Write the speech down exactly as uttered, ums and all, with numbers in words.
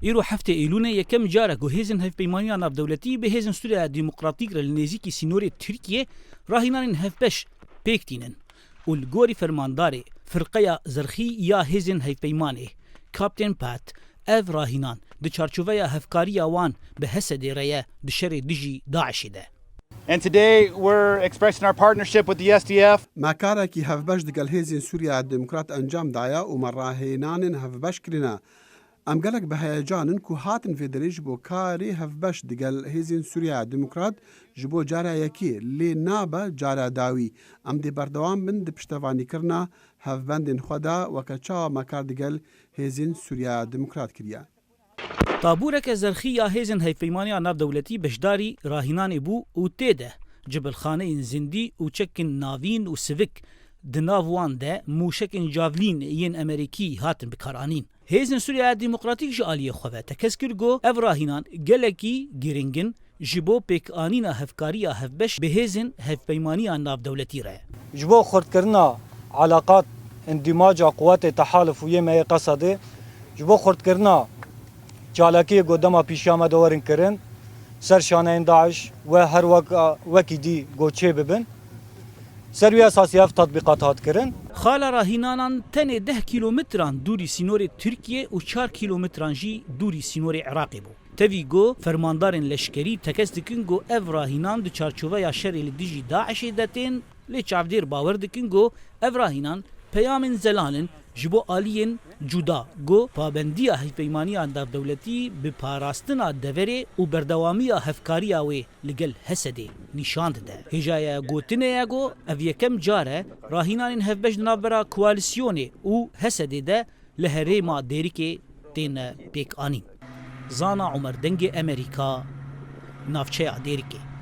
Îro heftê Êlûnê yekem car e ku hêzên hevpeymaniya navdewletî bi hêzên Sûriya Demokratîk re li nêzîkî sînorê Tirkiyê rahînanên hevbeş pêk tînin û li gorî fermandarê Firqeya Zerxî ya Hêzên Hevpeymanê, Kaptên Pat, ev rahînan di çarçoveya hevkariya wan bi Hesedê re ye di şerê dijî DAIŞê de. And today we're expressing our partnership with the S D F. Me karekî hevbeş digel Hêzên Sûriya Demokrat encam daye û me rahênanên hevbeş kirine. Em gelek bi heyecan in ku hatin vê derê ji bo karê hevbeş digel Hêzên Sûriya Demokrat ji bo cara yekê, lê nabe cara dawî. Em dê berdewam bin di piştevanîkirina hevbendên xwe de, weke çawa me kar digel Hêzên Sûriya Demokrat kiriye. Tabûreke zerxî ya hêzên hevpeymaniya navdewletî beşdarî rahînanê bû û tê de cibilxaneyên zindî û çekên navîn û sivik, di nav wan de mûşekên Javelin yên Emerîkî hatin bikaranîn. Hêzên Sûriya Demokratîk ji aliyê xwe ve tekez kir ku ev rahînan gelekî giring in ji bo pêkanîna hevkariya hevbeş bi hêzên hevpeymaniya navdewletî re. Ji bo xurtkirina eleqat, îndîmaca quwetê tehaluf û yê me yê Qesedê, ji bo xurtkirina çalakiyê ku dema pîşiya me de werin kirin, ser şaneyên DAIŞ we her wek, wekî dî ku çê bibin, ser wî esasî ev tetbîqat hat kirin. Xala rahînanan tenê deh kîlometran dûrî sînorê Tirkiyê û çar kîlometran jî dûrî sînorê Iraqê bû. Tevî ku fermandarên leşkerî tekez dikin ku ev rahînan di çarçoveya şerê li dijî DAIŞê de tên, lê çavdêr bawer dikin ku ev rahînan peyamên zelal in ji bo aliyên cuda ku pabendiya hevpeymaniya navdewletî bi parastina deverê û berdewamiya hevkariya wê li gel Hesedê nîşan dide. Hêjaya gotinê ye ku ev yekem car e rahînanên hevbeş di navbera koalîsyonê û Hesedê de li herêma Dêrikê têne pêkanîn. Zana Omer, Dengê Emerîka, navçeya Dêrikê.